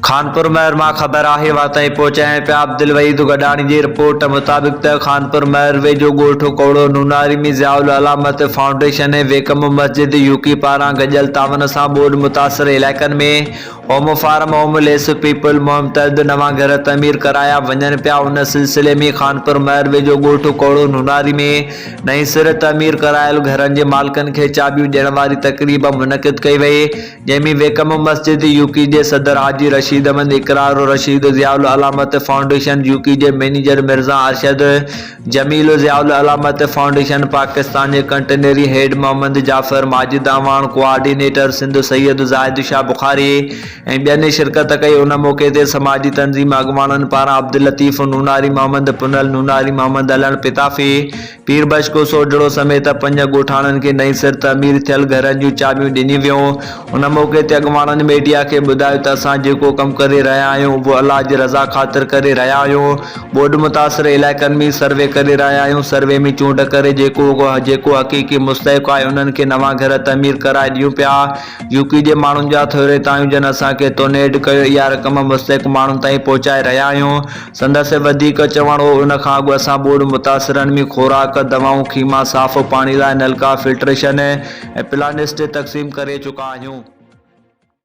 خانپور مهر مان خبر آهي واتائين پهچائين پيا عبدالوحيد گڏاڻي جي رپورٽ مطابق ته خانپور مهر ويجهو ڳوٺ ڪوڙو نوناري ۾ ضياء العلامت فائونڊيشن ۽ ويڪم مسجد يوڪي پاران گڏيل تعاون سان ٻوڏ متاثر علائقن ۾ home for homeless people مهم تحت نوان گهر تعمير ڪرايا وڃن پيا ان سلسلي ۾ خانپور مهر ويجهو ڳوٺ ڪوڙو نوناري ۾ نئين سر تعمير ڪرايل گهرن جي مالڪن کي چاٻيون ڏيڻ واري تقريب منعقد ڪئي وئي جنهن ۾ ويڪم مسجد يوڪي جي صدر حاجي رشيد احمد اقرار الرشيد، ضياء العلامت فائونڊيشن يوڪي جي مئنيجر مرزا ارشد جميل، ضياء العلامت فائونڊيشن پاڪستان جي country head Muhammad Jafar Majid Awan, coordinator Sindh Syed Zahid Shah Bukhari ۽ ٻين شرڪت ڪئي. ان موقعي تي سماجي تنظيم اڳواڻن پاران عبداللطيف نوناري، محمد پنهل نوناري، محمد علڻ پتافي، پير بخش سوڍڙو سميت پنج ڳوٺاڻن کي نئين سر تعمير ٿيل گهرن جون چاٻيون ڏنيون ويون. ان موقعي تي اڳواڻن ميڊيا کي ٻڌايو ته اسان جيڪو ڪم ڪري رهيا آهيون اهو الله جي رضا خاطر ڪري رهيا آهيون، ٻوڏ متاثر علائقن ۾ سروي ڪري رهيا آهيون، سروي ۾ چونڊ ڪري جيڪو جيڪو حقيقي مستحق آهي انهن کي نوان گهر تعمير ڪرائي ڏيون پيا، يوڪي جي ماڻهن جا ٿورائتا آهيون جن اسان کي ٽونيٽ ڪيو، اها رقم مستحق ماڻهن تائين پهچائي رهيا آهيون. سندس وڌيڪ چوڻ هو ان کان اڳ اسان ٻوڏ متاثرن ۾ خوراڪ، دوائون، خيما، صاف پاڻي لاء نلڪا، فلٽريشن ۽ پلانٽس تقسيم ڪري چڪا آهيون.